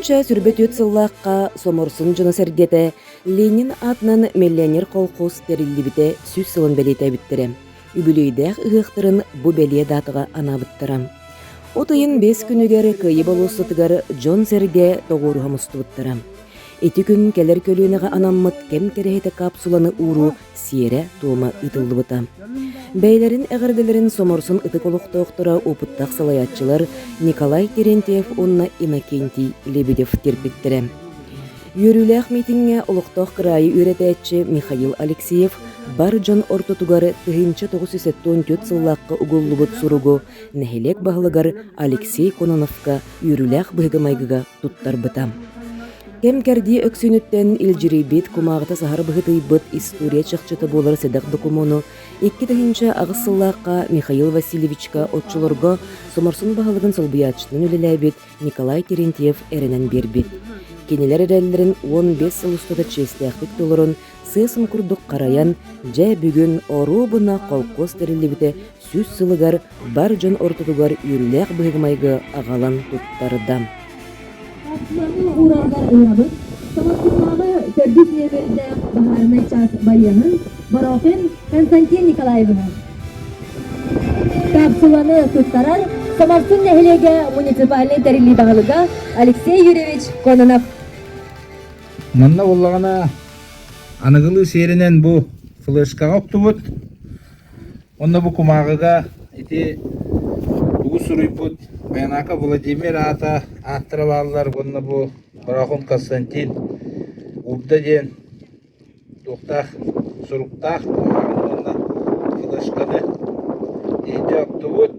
1024 сыллаахха Соморсун дьоно-сэргэтэ Ленин аатынан миллионер колхоз тэриллибитэ сүүс сылын бэлиэтээбиттэрэ. Үбүлүөйдээх ыһыахтарын бу бэлиэ даатаҕа анаабыттара. От ыйын биэс күнүгэр Кыайыы болуоссатыгар дьон-сэргэ тоҕуоруһа мустубуттара. Ити күн кэлэр көлүөнэҕэ анаммыт кэм кэрэһитэ капсуланы ууруу сиэрэ-туома ыытыллыбыта. Бэйэлэрин эҕэрдэлэрин Соморсун ытык олохтоохторо уопуттаах салайааччылар Николай Терентьев уонна Иннокентий Лебедев тиэрпиттэрэ. Үөрүүлээх миитиҥҥэ олохтоох кыраайы үөрэтээччи Михаил Алексеев бар дьон ортотугар 1974 сыллаахха угуллубут суругу нэһилиэк баһылыгар Алексей Кононовка үөрүүлээх быһыыга-майгыга туттарбыта. Кэм-кэрдии өксүүнүттэн илдьирийбит, кумааҕыта саһар быһыытыйбыт история чахчыта буолар сэдэх докумуону 2008 сыллаахха Михаил Васильевичка оччолорго Соморсун баһылыгын солбуйааччытынан үлэлээбит Николай Терентьев эрэнэн биэрбит. Кинилэр эрэллэрин 15 сыл устата чиэстээхтик толорон, сыа-сым курдук харайан, дьэ бүгүн оруобуна холкуос тэриллибитэ сүүс сылыгар бар дьон ортотугар үөрүүлээх быһыгымайгы аҕалан туттарда. Капсуланы уураргар ыҥырабыт. Соморсуннааҕы төрдүс нүөмэрдээх баһаарынай чаас байыаһын Борохин Константин Николаевиһы. Капсуланы туттарар Соморсун нэһилиэгэ муниципальнай тэриллии баһылыга Алексей Юрьевич Кононов. Манна буоллаҕына аныгылыы сиэринэн бу флешкаҕа уктубут. Онно бу кумааҕыга ити тугу суруйбут Баянака Владимир аата ааттара бааллар уонна бу Борохун Константин Урда диэн туохтаах суруктаах кумааҕыны уонна флешканы иһитэ оттубут,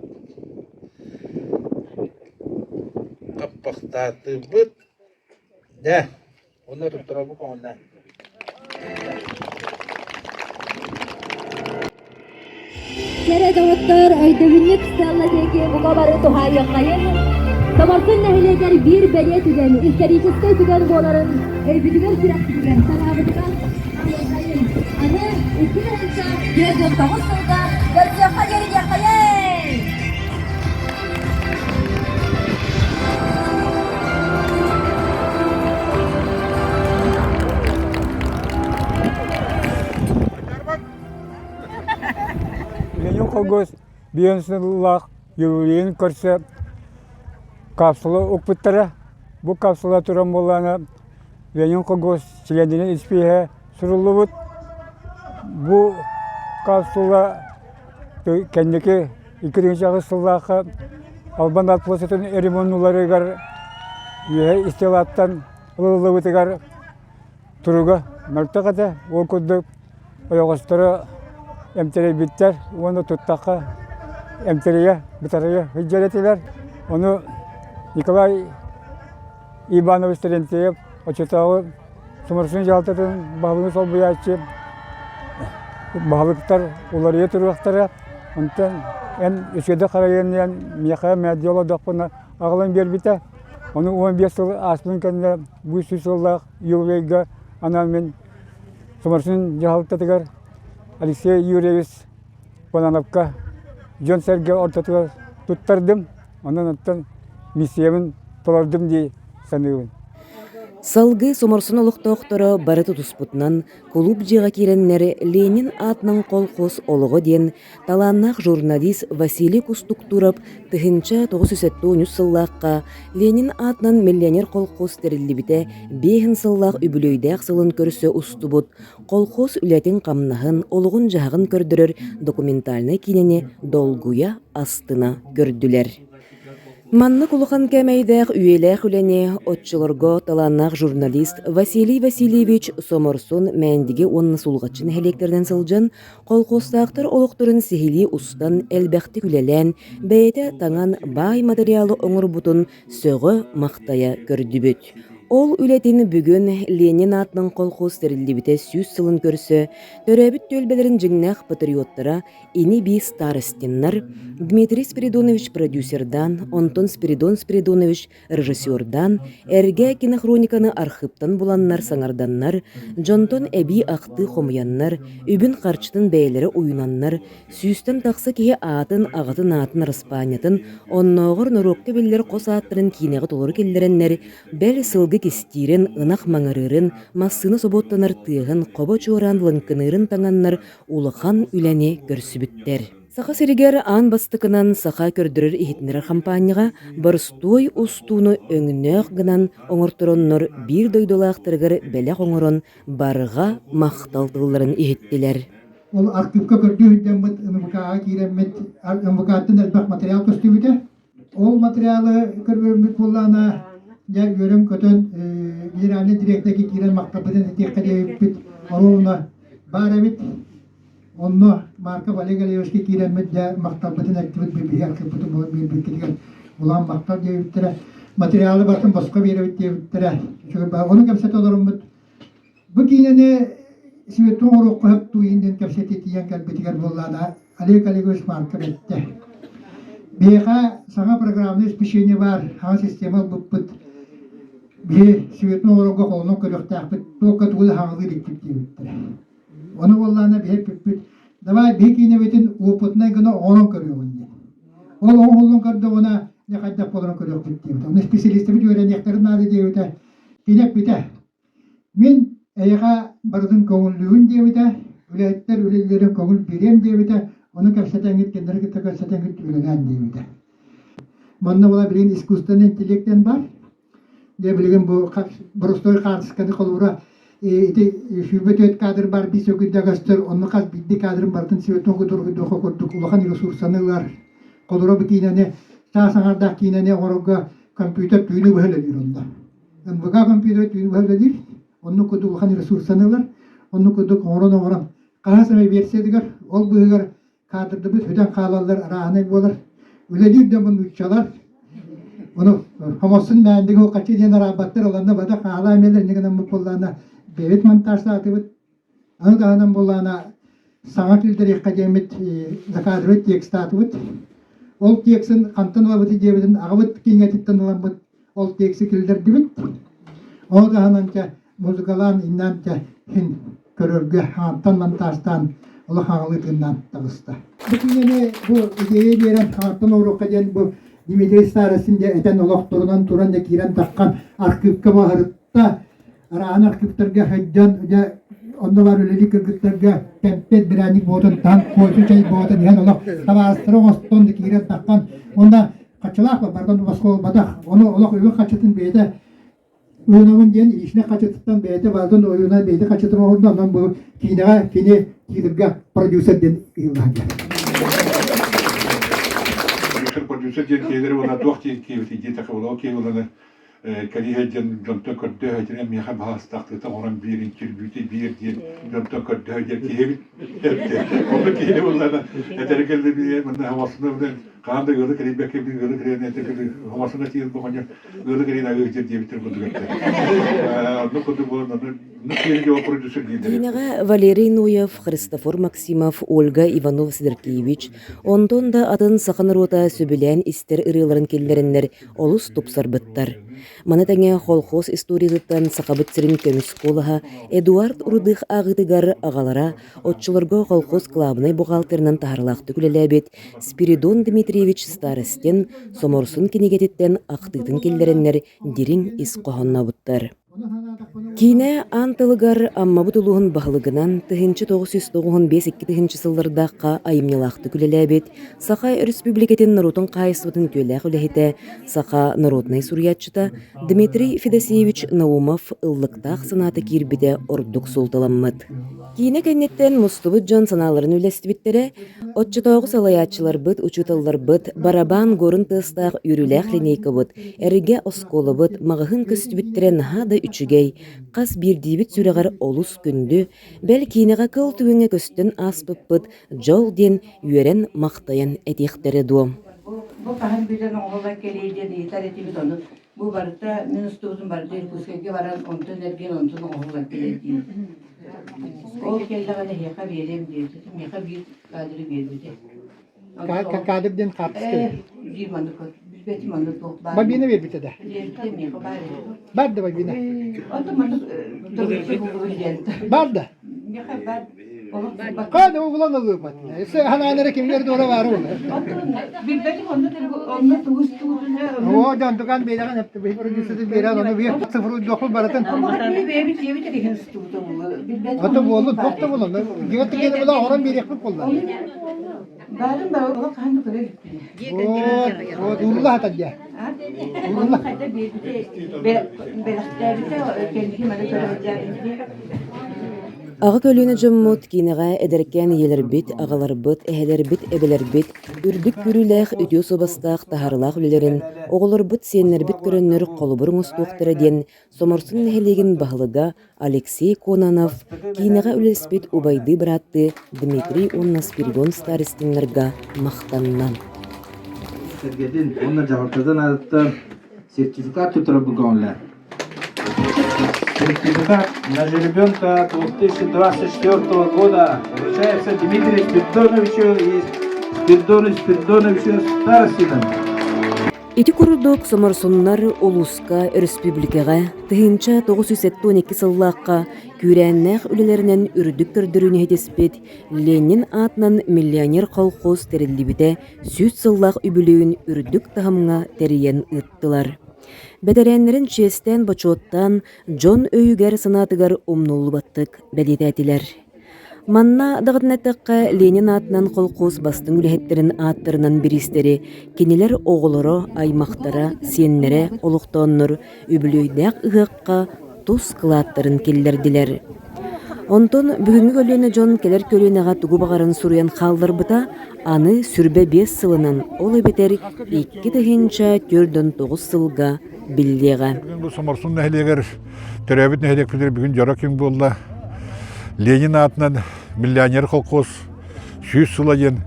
хаппахтаатыбыт. Дьэ, Онно туттарабыт көҥүллээн. Кэрэ доҕоттор, өйдөбүнньүк стелла диэки бука бары туһаайыаххайын. Соморсун нэһилиэгэр биир бэлиэ түгэн, историческай түгэн буоларын өйбүтүгэр сүрэхпитигэр, санаабытыгар хаалыаххайын. Аны 2049 сылга көрсүөххэ диэри диэххэйин! Ленин колхоз биэн сыллаах юбилейын көрсө капсула укпуттара. Бу капсула туран буоллаҕына Ленин колхоз чилиэнинэн испииһэ суруллубут. Бу капсула Кэнники 2008 сыллаахха Албан аат площадын ремоннуларыгар үөһэ истилаттан ылыллыбытыгар туруга мөлтөх этэ. Ол курдук ойоҕосторо эмтэрийбиттэр уонна туттахха эмтэрийэ, бытарыйа сылдьар этилэр. Ону Николай Иванович Терентьев оччотооҕу Соморсун дьаһалтатын баһылыгын солбуйааччы баһылыктар уларыйа туруохтара. Онтон эн үчүгэйдик харайан диэн миэхэ мээдьи олордохпуна аҕалан биэрбитэ. Ону 15 сыл ааспытын кэннэ бу сүүс сыллаах юбилейга анаан мин Соморсун дьаһалтатыгар Алексей Юрьевич Кононовка дьон-сэргэ ортотугар туттардым. Онон оттон миссиябын толордум дии саныыбын. Салгыы Соморсун олохтоохторо бары тутуспутунан кулууп дьиэҕэ киирэннэр Ленин аатынан колхоз олоҕо диэн талааннаах журналист Василий Кустуктуров 1973 сыллаахха Ленин аатынан миллионер колхоз тэриллибитэ биэһин сыллаах үбүлүөйдээх сылын көрсө устубут колхоз үлэтин-хамнаһын, олоҕун-дьаһаҕын көрдөрөр документальнай киинэни долгуйа, астына көрдүлэр. Маннык улахан кээмэйдээх үйэлээх үлэни оччолорго талааннаах журналист Василий Васильевич Соморсун Мээндиги уонна Сулҕаччы нэһилиэктэринэн сылдьан, колхозтаахтар олохторун сиһилии устан, элбэхтик үлэлээн, бэйэтэ таҥан баай матырыйаалы оҥорбутун сөҕө-махтайа көрдүбүт. Ол үлэтин бүгүн Ленин аатынан колхоз тэриллибитэ 100 сылын көрсө төрөөбүт түөлбэлэрин дьиҥнээх патриоттара ини-бии Старостиннар, Дмитрий Спиридонович продюсердаан, онтон Спиридон Спиридонович режиссердаан, эргэ кинохрониканы архыыптан буланнар саҥарданнар, дьонтон эбии ахтыы хомуйаннар, үбүн-харчытын бэйэлэрэ уйунаннар, сүүстэн тахса киһи аатын, аҕатын аатын араспаанньатын, оннооҕор норуокка биллэр хос ааттарын киинэҕэ толору киллэрэннэр, бэл сылгы кистиирин, ынах маҥырыырын, массыына собуоттанар тыаһын, хобо чуораан лыҥкыныырын таҥаннар улахан үлэни көрсүбүттэр. Саха сиригэр аан бастакынан саха көрдөрөр-иһитиннэрэр хампаанньаҕа боростуой устууну өҥнөөх гынан оҥортороннор биир дойдулаахтарыгар бэлэх оҥорон барҕа махтал тылларын иһиттилэр. Ол архыыпка көрдүү сылдьаммыт НВК-ҕа киирэммит НВК-ттан элбэх материал көстүбүтэ. Ол материалы көрбүппүт буоллаҕына, дьэ үөрэн-көтөн генеральный директорга киирэн махталбытын этиэххэ диэбиппит оруобуна баар эбит. Онно Марков Олег Олеговичка киирэммит дьэ махталбытын эттибит, биһиги архыыппытын булан биэрбиккитигэр улахан махтал диэбиттэрэ. Материалы барытын босхо биэрэбит диэбиттэрэ. Ону кэпсэтэ олороммут Бу киинэни Светлана оҥоруохха сөп дуу диэн кэпсэтии тиийэн кэлбитигэр буоллаҕына Олег Олегович Марков эттэ. Биһиэхэ саҥа программное обеспечение баар, саҥа система ылбыппыт. Биһи Светлана оҥорорго холонон көрүөхтээхпит, туохха тугу да хаҥалыы иликпит диэбиттэрэ. Ону буоллаҕына биһи эппиппит, давай биһи киинэбитин опытнай гына оҥорон көрүөҕүн диэн. Ол оҥоһуллан көрдөҕүнэ, дьэ хайдах буоларын көрүөхпүт диэбитэ. Ону специалистабыт үөрэниэхтэрин наада диэбитэ. Кини эппитэ, Мин эйиэхэ барытын көҥүллүүбүн диэбитэ, үлэһиттэр үлэлиирин көҥүл биэриэм диэбитэ, ону кэпсэтэҥҥит кинилэри кытта кэпсэтэҥҥит үлэлээн диэбитэ. Манна була билигин искусственный интеллект диэн баар. Дьэ билигин бу боростуой хаартысканы холобура ити 24 кадр бар биир сөкүүндэ көстөр, онно хас биирдии кадрын барытын светон кудургуйдуохха курдук улахан ресурсаны ылар. Холобура бу киинэни чаас аҥардаах киинэни оҥорорго компьютер түүнү быһа үлэлиир онно. НВК компьютер түүн быһа үлэлиир, оннук курдук улахан ресурсаны ылар, оннук курдук оҥорон-оҥорон хаһан эмэ версиятыгар ол быыһыгар кадрдыбыт сүтэн хаалаллар арааһынай буолар. Үлэлиир дьоммун нууччалар, ону хомосун мээндиги хаччы диэн араабаттар ыланна бада хаалаа эмиэлэр инньэ гынан буоллаана бэйэбит монтажтаатыбыт. Аны таһынан буоллаана саҥа киллэриэххэ диэммит закадровый текстаатыбыт. Ол тексын хантан ылабыт диэбитин аҕабыт кииҥэтиттэн ыламмыт ол текси киллэрдибит. Ол таһынан чэ музыкалаан иннээн чэ хин көрөргө хаантан монтажтаан олох аҕалыы тыыннаан таҕыста. Бу киинэни бу идея биэрэн хаантан оҥоруохха диэн бу Дмитрий Старостин дьэ этэн олохторунан туран дьэ киирэн таххан архыыпка баһырытта араан архыыптарга сылдьан дьэ онно баар үлэлии кыргыттарга кэмпиэт бирээнньик буотун таһан кофе чэй буотун иһэн олох табаарыстара оҥостон да киирэн таххан уонна хаччылаах бардан босхолбатах ону олох үбүн хаччытын бэйэтэ уйунабын диэн личнэй хаччытыттан бэйэтэ барытын уйунан бэйэтэ хаччытын оҥордо онон бу киинэҕэ кини титрга продюсер диэн ыйыллаһан Продюсер диэн киһилэри уонна туох диэн киһибитий диэтэххэ ол киһи уланы кэлиһэ диэн дьонтон көрдөһө диэн миэхэ баһаастаахтыта оҥорон биэрин кирбүүтэ биэр диэн дьонтон көрдөһө диэн киһибит онно киһини буллана этэрэ кэллэ биэ манна хамасына хаан да ыалы кэлийбэккэ бин ыалы кэлэн этэ хамасына тиийэн боҕонньор ыалы кэлин агыы дьэр диэбиттэр курдук этэ онно курдук буолан онно Киинэҕэ Валерий Ноев, Христофор Максимов, Ольга Иванов-Сидоркевич, онтон да атын саха норуота сөбүлээн истэр ырыаларын киллэрэннэр олус тупсарбыттар. Маны тэҥэ колхоз историятыттан Сахабыт сирин көмүс куолаһа Эдуард Рудых ааҕыытыгар аҕалара оччолорго колхоз кылаабынай бухгалтерынан таһаарыылаахтык үлэлээбит Спиридон Дмитриевич Старостин Соморсун кинигэтиттэн ахтыытын киллэрэннэр дириҥ ис хоһооннообуттар. Киинэ аан тылыгар Аммабыт улууһун баһылыгынан 1995 2 сыллардаахха айымньылаахтык үлэлээбит, Саха Өрөспүүбүлүкэтин норуотун хаһаайыстыбатын үтүөлээх үлэһитэ, саха норуодунай суруйааччыта Дмитрий Федосеевич Наумов ыллыктаах санаата киирбитэ ордук суолталаммыт. Киинэ кэнниттэн мустубут дьон санааларын үллэстибиттэрэ, оччотооҕу салайааччыларбыт, учууталларбыт барабаан горун тыастаах үөрүүлээх линейкабыт, эргэ оскуолабыт, маҕаһыын көстүбүттэрэ наһаа да үчүгэй, хас биирдиибит сүрэҕэр олус күндү, бэл киинэҕэ кыл түгэҥҥэ көстөн ааспыппыт дьол диэн үөрэн-махтайан этиэхтэрэ дуо? Бу хаһан бүтэн оҥоһуллан кэлиэ диэн ыйытар этибит ону. Бу барыта мин устубутум барыта Иркутскайга баран онтон эргин онтон оҥоһуллан кэлэр диир. Ол кэллэҕинэ эһиэхэ биэриэм диэбитэ. Миэхэ биир кадры биэрбитэ. Кадр диэн хаартыска. Биир маннык билбэтим маннык туох баар. Бобина биэрбитэ да. Биэрбитэ миэхэ баар этэ. Бар да бобина. Онтон маннык төгүрүччү буллубут диэн. Бар да. Миэхэ бар. Хаа булан ылыпат. Ханаанара кимнер дуора баары була. Билбэтим онно онно тугус тугутуна. Оо дьон биэрэҕин эпти бу продюсеры биэрэн ону биир цифру дохул барытын. Бэйэбит дьиэбит эригин устубута булла. Билбэтим. Ото буоллун, туох да буоллун. Дьиэ тигени була орон биэриэхпит буолла. Баарын баа олох хаһан да көрө иликпин. Вот, вот урулла хатар дьэ. Урулла хайда биэрбитэ бэлэхтээбитэ кэнники маны көрө Аҕа көлүөнэ дьоммут киинэҕэ эдэркээн ийэлэрбит, аҕаларбыт, эһэлэрбит, эбэлэрбит үрдүк күүрүүлээх, үтүө суобастаах, таһаарыылаах үлэлэрин оҕолорбут, сиэннэрбит көрөннөр холобур оҥостуохтара диэн Соморсун нэһилиэгин баһылыга Алексей Кононов киинэҕэ үлэлэспит убайдыы-бырааттыы Дмитрий уонна Спиридон Старостиннарга махтанна. Сэргэтин уонна дьаһалтатын аатыттан сертификат туттарарбын көҥүллээн. Сертификат на жеребенка 2024 года вручается Дмитрию Спиридоновичу и Спиридону Спиридоновичу Старостину. Ити курдук соморсуннар улууска, өрөспүүбүлүкэҕэ 1972 сыллаахха күүрээннээх үлэлэринэн үрдүк көрдөрүүнү иһитиспит Ленин аатынан миллионер колхоз тэриллибитэ 100 сыллаах үбүлүөйүн үрдүк таһымҥа тэрийэн ыыттылар. Бэтэрээннэрин чиэстээн-бочуоттаан дьон өйүгэр-санаатыгар умнуллубаттык бэлиэтээтилэр. Манна даҕатан эттэххэ, Ленин аатынан холкуос бастыҥ үлэһиттэрин ааттарынан бириистэри кинилэр оҕолоро, аймахтара, сиэннэрэ олохтооннор үбүлүөйдээх ыһыахха тус кылааттарын киллэрдилэр. Онтон бүгүҥҥү көлүөнэ дьон кэлэр көлүөнэҕэ тугу баҕаран суруйан хаалларбыта аны 25 сылынан, ол эбэтэр 2049 сылга биллиэҕэ. Бүгүн бу Соморсун нэһилиэгэр төрөөбүт нэһилиэкпитигэр бүгүн дьоро күн буолла. Ленин аатынан миллионер колхоз 100 сыла диэн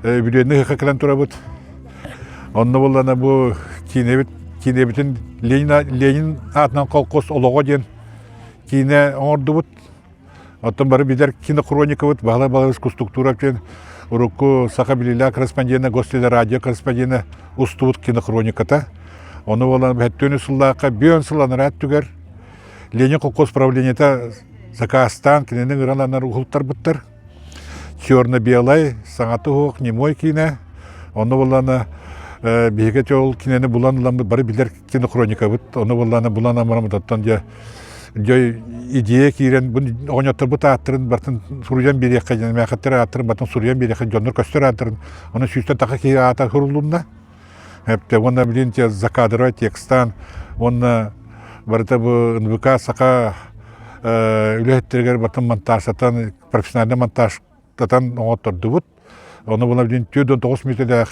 үбүлүөйнэй ыһыахха кэлэн турабыт. Онно буоллана бу киинэбит киинэбитин Ленин, Ленин аатынан колхоз олоҕо диэн киинэ оҥордубут. Оттон бары билэр кинохроникабыт Баһылай Балабыс Кустуктуров диэн урукку саха билиилээх корреспондена, гостелерадио корреспондена устубут кинохрониката. Ону буолан бэттүөнү сыллаахха бүөн сыл анараа өттүгэр Ленин колхоз правлениета заказтаан кинини ыҥыран уһултарбыттар. Черно-белай, саҥата суох немой киинэ. Ону буоллаана биһиги ол кинини булан ыламмыт бары билэр кинохроникабыт. Ону буоллаана булан амарамыт оттон дьэ дьэ идея киирэн бу оҕонньотторбут ааттарын бартын суруйан биэриэххэ диэн мээхэттэр ааттарын бартын суруйан биэриэххэ дьоннор көстөр ааттарын ону сүүстэн таха киһи аата суруллунна. Эптэ уонна билин те закадровай текстаан уонна барыта бу НВК саха үлэһиттэригэр бартын монтажтатан профессиональный монтажтатан оҥоттордубут. Ону була билин 49 мүнүүтэлээх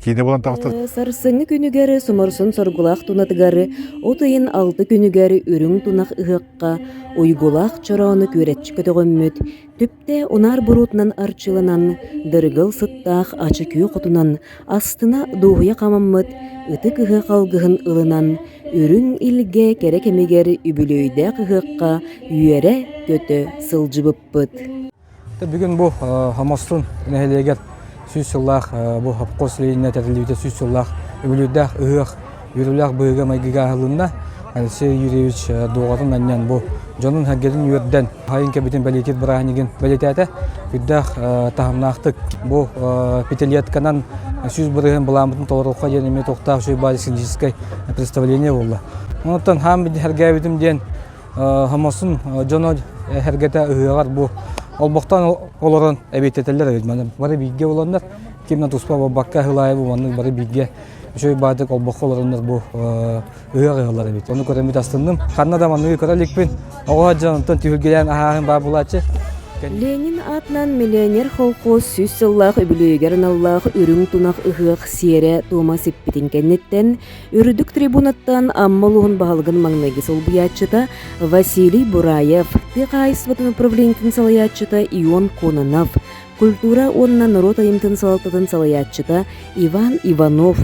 киинэ буолан таҕыста. Сарсыҥҥы күнүгэр Соморсун соргулаах тунатыгар от ыйын алты күнүгэр үрүҥ тунах ыһыахха уйгулаах чороону күөрэччи көтөҕөммүт, түптэ унаар буруутунан арчыланан, дыргыл сыттаах ачы күөх отунан астына дуоһуйа хамаммыт ытык ыһыах алгыһын ылынан, үрүҥ илгэ кэрэ кэмигэр үбүлүөйдээх ыһыахха үөрэ-көтө сылдьыбыппыт. Бүгүн бу Хомостун нэһилиэгэр 100 сыллаах бу хопкос Ленина тэриллибитэ 100 сыллаах үбүлүөйдээх ыһыах үөрүүлээх быһыыга-майгыга аһылынна. Алексей Юрьевич дуоҕатын анньан бу дьонун сэргэтин үөрдэн хайын кэбитин бэлиэтиир бырааһынньыгын бэлиэтээтэ. Үрдээх таһымнаахтык бу пятилетканан 100% былааммытын толоруохха диэн эмиэ туохтаах үчүгэй баай сценическэй представление буолла. Онтон хаам сэргээбитим диэн Хомосун дьоно сэргэтэ ыһыаҕар бу олбохтон олорон эбиэтэтэллэр эбит. Маны бары бииргэ буоланнар ким да туспа буолбакка ыһылаайы бу маннык бары бииргэ үчүгэй баайдык олбоххо олороннор бу ыһыах ыһаллар эбит. Ону көрөммүт астынным. Ханна да манныгы көрө иликпин. Оҕо сылдьан онтон түһүлгэлээн аһааһын баар буолааччы. Ленин аатынан миллионер холкуос 100 сыллаах үбүлүөйүгэр аналлаах үрүҥ тунах ыһыах сиэрэ-туома сиппитин кэнниттэн үрдүк трибунаттан Амма улууһун баһылыгын маҥнайгы солбуйааччыта Василий Бураев, тыа хаһаайыстыбатын управлениетын салайааччыта Ион Кононов, культура уонна норуот айымтын салалтатын салайааччыта Иван Иванов,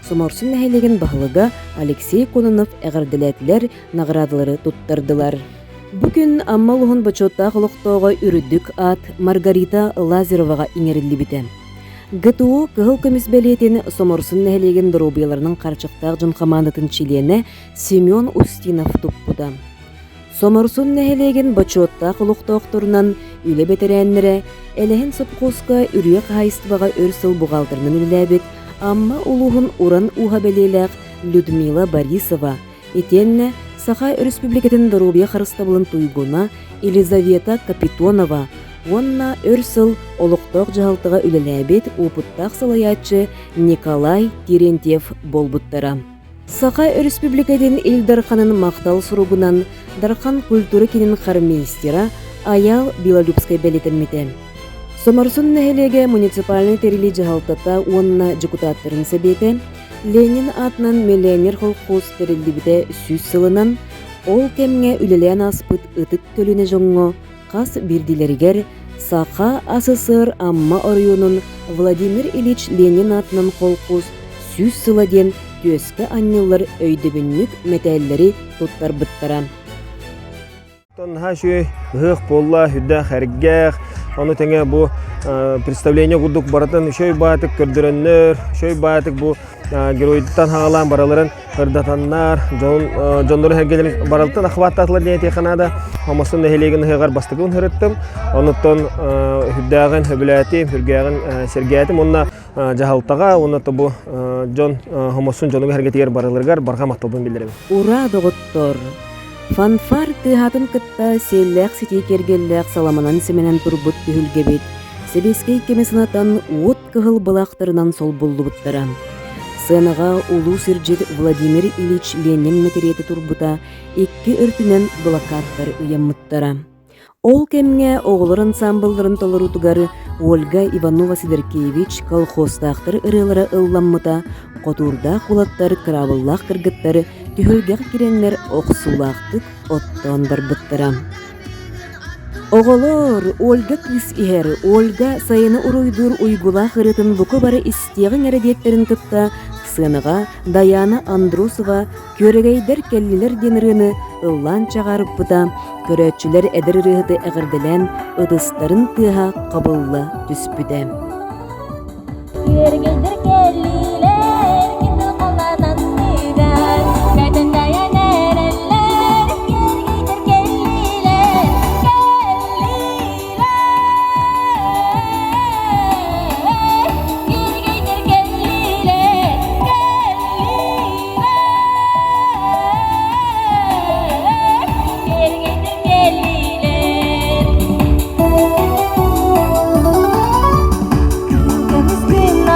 Соморсун нэһилиэгин баһылыга Алексей Кононов эҕэрдэлээтилэр, наҕараадалары туттардылар. Бу күн Амма улууһун бочуоттаах олохтооҕо үрдүк аат Маргарита Лазареваҕа иҥэриллибитэ. ГТУ кыһыл көмүс бэлиэтин Соморсун нэһилиэгин доруобуйаларынан харчахтаах дьон хамаандатын чилиэнэ Семен Устинов туппута. Соморсун нэһилиэгин бочуоттаах олохтоохторунан үлэ бэтэрээннэрэ Элэһин сопхуоска үрүйэ хаһаайыстыбаҕа өр сыл буҕаалтырынан үлэлээбит Амма улууһун уран ууһа бэлиэлээх Людмила Борисова, итиэннэ Саха Өрөспүүбүлүкэтин доруобуйа харыстабылын туйгуна Елизавета Капитонова уонна өр сыл олохтоох дьаһалтаҕа үлэлээбит уопуттаах салайааччы Николай Терентьев буолбуттара. Саха Өрөспүүбүлүкэтин Ил Дарханын махтал суругунан Дархан культура киинин хормейстера Айаал Белолюбскай бэлиэтэммитэ. Соморсун нэһилиэгэ муниципальнай тэрилии дьаһалтата уонна дьокутааттарын сэбиэтэ Ленин аатынан миллионер колхоз тэриллибитэ 100 сылынан, ол кэмҥэ үлэлээн ааспыт ытык көлүөнэ дьоҥҥо хас биирдиилэригэр Саха АССР Амма оройуонун Владимир Ильич Ленин аатынан колхоз 100 сыла диэн түөскэ анньыллар өйдөбүнньүк мэтээллэри туттарбыттара. Наһаа үчүгэй ыһыах буолла, үрдээх эргээх, ону тэҥэ бу представление курдук барытын үчүгэй баатык көрдөрөннөр, үчүгэй баатык бу геройдартан хаалаан бараларын ырдатаннар, дьон дьоннору сэргэлэрин баралтан охваттаатылар диэн этиэххэ наада. Хомосун нэһилиэгин ыһыаҕар бастакыбын сырыттым. Онуттан үрдээҕин сөбүлээтим, үргээҕин сэргээтим уонна дьаһалтаҕа уонна бу дьон хомосун дьонугар сэргэтигэр барыларыгар барҕа махталбын биллэрэбин. Ура, доҕоттор! Фанфар тыаһаатын кытта сиэллээх ситии киэргэллээх саламанан симэнэн турбут түһүлгэбит сэбиэскэй кэми санатан уот кыһыл былаахтарынан солбуллубуттара. Сыанаҕа улуу сирдьит Владимир Ильич Ленин мэтириэтэ турбута икки өртүнэн былакааттар ыйаммыттара. Ол кэмҥэ оҕолор ансаамбылларын толоруутугар Ольга Иванова-Сидоркевич колхозтаахтар ырыалара ылламмыта, хотуурдаах уолаттар, кыраабыллаах кыргыттар түһүлгэҕэ киирэннэр охсуулаахтык оттоон барбыттара. Оҕолоор, Ольга кыыс иһэр, Ольга сайыны уруйдуур уйгулаах ырыатын бука бары истиэҕиҥ эрэ диэттэрин кытта сыанаҕа Дайаана Андросова Күөрэгэйдэр кэллилэр диэн ырыаны ыллаан чаҕаарыппыта, көрөөччүлэр эдэр ырыаһыты эҕэрдэлээн ытыстарын тыаһа хабылла түспүтэ. Күөрэгэйдэр кэллилэр, ким холанан тыгар, көтөн дайан эрэллэр, күөрэгэйдэр кэллилэр, кэллилэр, күөрэгэйдэр кэллилэр, кэллилэр. Күн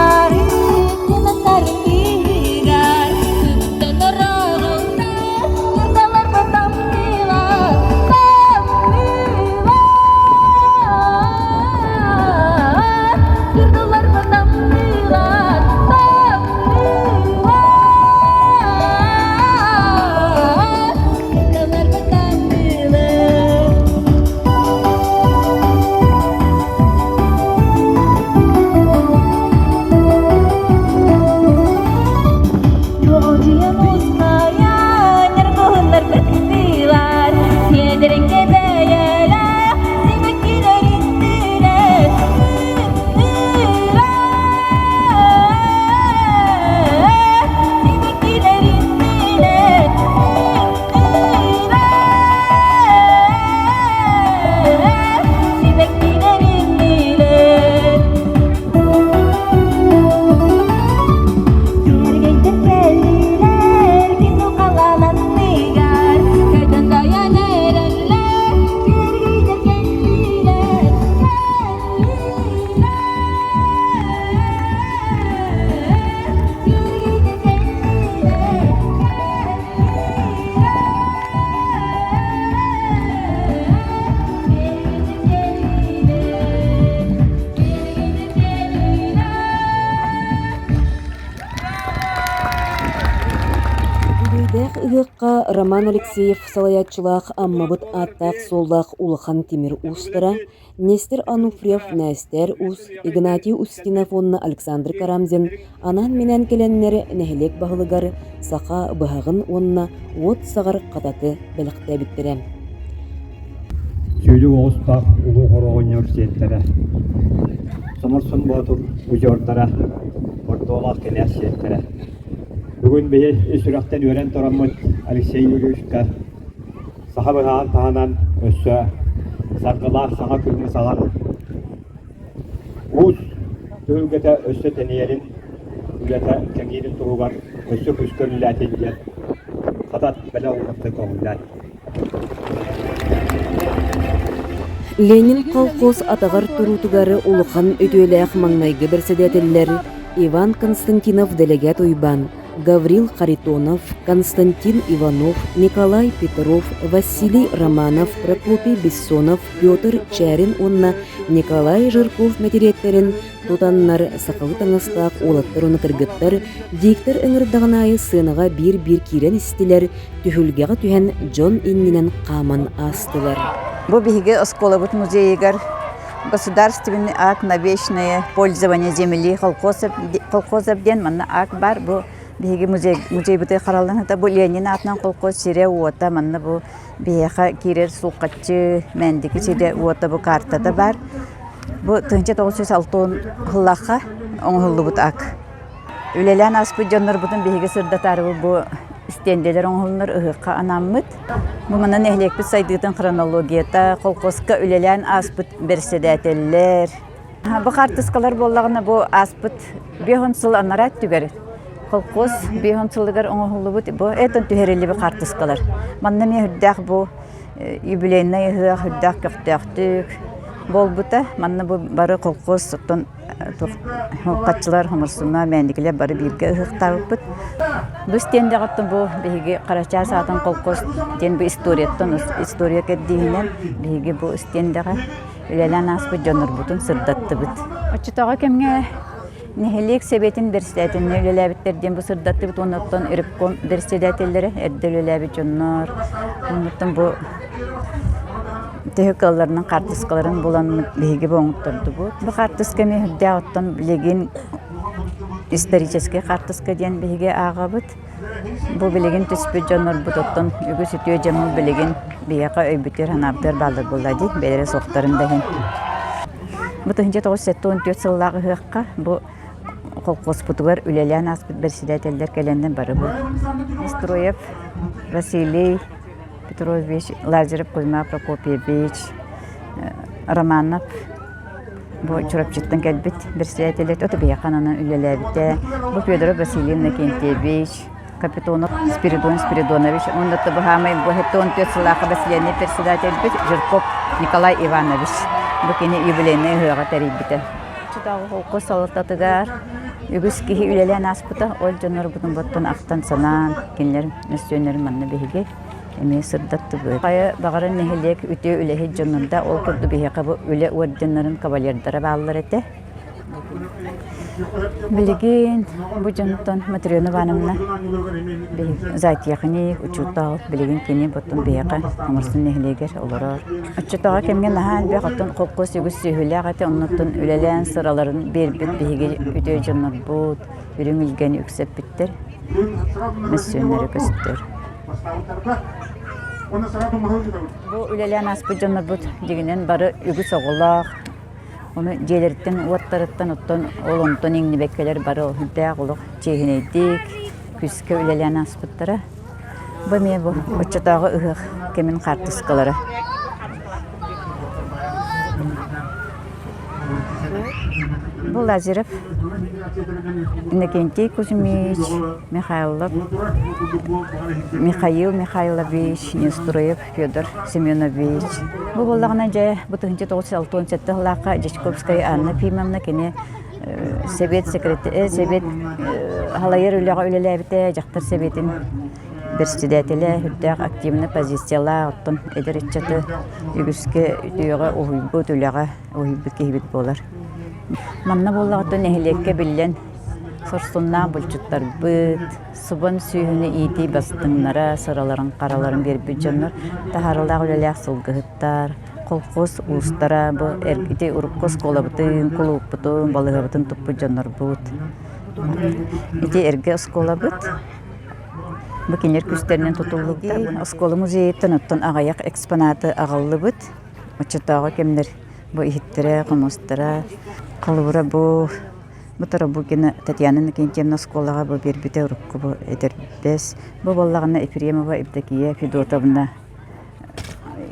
ыһыахха Роман Алексеев салайааччылаах Аммабыт ааттаах-суоллаах улахан тимир уустара Нестер Ануфриев, Нээстээр Уус, Игнатий Устинов уонна Александр Карамзин анаан-минээн кэлэннэр нэһилиэк баһылыгар саха быһаҕын уонна уот саҕар хататы бэлэхтээбиттэрэ. Сүүрүк оҕустаах улуу хороҕонньор сиэттэрэ, Соморсун Боотур удьуордара, Бордуолаах кинээс сиэттэрэ. Бүгүн биһи ис сүрэхтэн үөрэн тураммыт Алексей Юрьевичка саха быһаҕын таһынан өссө саргылаах саҥа күҥҥэ саҕан уус түһүлгэтэ өссө тэнийэрин, үлэтэ кэҥиирин туһугар өссө күүскэ үлэлээтин диэн хатат бэлэх уурбакка көҥүллээн. Ленин колхоз атаҕар туруутугар улахан үтүөлээх маҥнайгы бэрэссэдээтэллэр Иван Константинов-Дэлэгэт Уйбаан, Гаврил Харитонов, Константин Иванов, Николай Петров, Василий Романов, Прокопий Бессонов, Петр Чярин уонна Николай Жирков мэтириэттэрин тутаннар сахалыы таҥастаах уолаттар уонна кыргыттар диктор ыҥырдаҕын аайы сыанаҕа биир-биир киирэн истилэр, түһүлгэҕэ түһэн дьон иннинэн хааман аастылар. Бу биһиги оскуолабыт музейыгар Государственный акт на вечное пользование земли колхозов диэн манна акт баар. Бу биһиги музей музейбытыгар хараллан бу Ленин аатынан колхоз сирэ-уота манна бу биһиэхэ киирэр Сулҕаччы, Мээндиги сирэ-уота бу картата баар. Бу 1960 сыллаахха оҥоһуллубут акт. Үлэлээн ааспыт дьоннорбутун биһиги сырдатаарыбыт бу стендэлэр оҥоһуллар ыһыахха анаммыт. Бу манна нэһилиэкпит сайдыытын хронологията, колхозка үлэлээн ааспыт бэрэссэдээтэллэр. Бу хаартыскалар буоллаҕына бу ааспыт 50 сыл анараа өттүгэр колхоз 50 сылыгар оҥоһуллубут бу этон түһэриллибит хаартыскалар. Манна эмиэ үрдээх бу юбилейнай ыһыах үрдээх көхтөөхтүк буолбута. Манна бу бары колхоз оттон Хаччылар, Хомурсуна, Мээндикилэр бары бииргэ ыһыахтаабыппыт. Бу истиэндэҕиттэн бу биһиги Харачаас аатын колхоз диэн бу историяттан история кэрдииһинэн биһиги бу истиэндэҕэ үлэлээн ааспыт дьоннорбутун сырдаттыбыт. Оччотооҕу кэмҥэ нэһилиэк сэбиэтин бэрэссэдээтэлинэн үлэлээбиттэр диэн бу сырдаттыбыт уонна оттон ревком бэрэссэдээтэллэрэ эрдэ үлэлээбит дьоннор оннуттан бу Төһө кыалларынан хаартыскаларын буламмыт биһиги бу оҥоттордубут. Бу хаартыска эмиэ үрдээх оттон билигин историческай хаартыска диэн биһиги ааҕабыт. Бу билигин түспүт дьоннорбут оттон үгүс үтүө дьоммут билигин биһиэхэ өйбүтүгэр-санаабытыгар бааллар буолла дии, бэйэлэрэ суохтарын да иһин. Бу 1974 сыллаах ыһыахха бу колхозпутугар үлэлээн ааспыт бэрэссэдээтэллэр кэлэннэр бары бу Строев Василий Петрович, Лазарев Кузьма Прокопьевич, Романов бу Чурапчыттан кэлбит председатель ото биһиэхэ ананан үлэлээбитэ. Бу Федоров Василий Иннокентьевич, Капитонов Спиридон Спиридонович, уонна бу хаамай бу 74 сыллаахха басилианный председательбит Жирков Николай Иванович. Бу кини юбилейнай ыһыаҕа тэрийбитэ. Чутааҕы холкуос салалтатыгар үгүс киһи үлэлээн ааспыта. Ол дьоннорбутун боттон ахтан-санаан, кинилэр мөссүөннэрин манна биһиги эмиэ сырдаттыбыт. Хайа баҕарар нэһилиэк үтүө үлэһит дьоннорда ол курдук биһиэхэ бу үлэ орденнарын кавалердара бааллар этэ. Билигин бу дьонтон Матрена Ивановна зоотехник, учуутал, билигин кини оттон биһиэхэ Хомурсун нэһилиэгэр олорор. Оччотооҕу кэмҥэ наһаа элбэх оттон холкуос үгүс сүөһүлээх этэ, оннуттан үлэлээн сыраларын биэрбит биһиги үтүө дьоннорбут, үрүҥ илгэни үксэппиттэр, мөссүөннэрэ көстөр. Бу үлэлээн ааспыт дьоннорбут дьиҥинэн бары үгүс оҕолоох, ону дьиэлэриттэн, уоттарыттан оттон ол онтон иҥнибэккэлэр бары үрдээх олох чиэһинэйдик, күүскэ үлэлээн ааспыттара. Бу эмиэ бу оччотооҕу ыһыах кэмин хаартыскалара. Бу Лазарев Иннокентий Кузьмич Михайлов, Михаил Михайлович Нестроев Федор Семенович. Бу буоллаҕына дьэ бу 1967 сыллаахха Дьячковская Анна Ефимовна кини сэбиэт секретарь сэбиэт халайар үлэҕэ үлэлээбитэ дьахтар сэбиэтин председателэ үрдээх активнай позициялаах оттон эдэр ыччаты үгүскэ үтүөҕэ уһуйбут үлэҕэ уһуйбут киһибит буолар. Манна буоллаҕыттан нэһилиэккэ биллэн. Сорсуннаах булчуттарбыт, субан сүөһүнү иитии бастыҥнара, сыраларын хараларын биэрбит дьоннор, таһаарыылаах үлэлээх сылгыһыттар, колхоз уустара, бу ити урукку оскуолабытын, кулууппутун, балыыһабытын туппут дьоннорбут. Ити эргэ оскуолабыт. Бу кинилэр күүстэринэн тутуллубута. Оскуола музейыттан оттон аҕыйах экспонаты аҕаллыбыт. Оччотооҕу кэмнэр бу иһиттэрэ, хомустара, холобура бу Бу Тарабукина Татьяна Иннокентьевна оскуолаҕа бу биэрбитэ урукку бу этэрбэс. Бу буоллаҕына Ефремова Евдокия Федотовна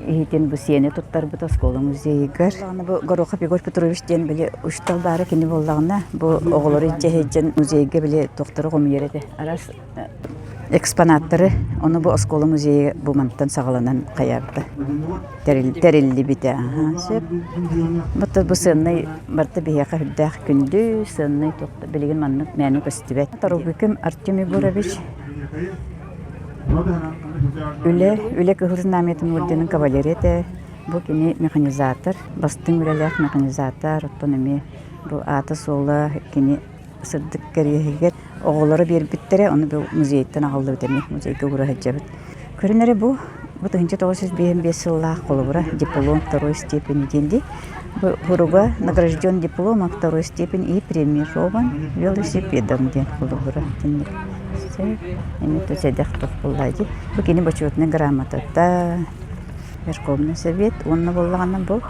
иһитин бу сиэни туттарбыт оскуола музейыгар. Бу Горохов Егор Петрович диэн били учуутал баара кини буоллаҕына бу оҕолору илдьэ сылдьан музейга били туохтары хомуйар этэ. Араас экспонаттары ону бу оскуола музейа бу мантан саҕаланан хайаабыта тэриллибитэ сөп. Бу бу сыаннай барыта биһиэхэ үрдээх күндү сыаннай билигин маннык мээнэ көстүбэт. Тарубыкин Артем Егорович Үлэ, үлэ кыһыл знамятын орденын кавалера этэ. Бу кини механизатор, бастыҥ үлэлээх механизатор, оттон эмиэ бу аата-суола кини сырдык кэриэһигэр оҕолоро биэрбиттэрэ, ону бу музейтан аҕаллыбыт эмиэ, музейга уура сылдьабыт. Көрүн эрэ бу, бу 1955 сыллаах холобура диплом второй степени диэн дии. Бу суруга награжден дипломом второй степени и премирован велосипедом диэн холобура итинник. Эмиэ сэдэх туох буолла дии. Бу кини бочуотунай грамотата, Верховный Совет уонна буоллаҕына бу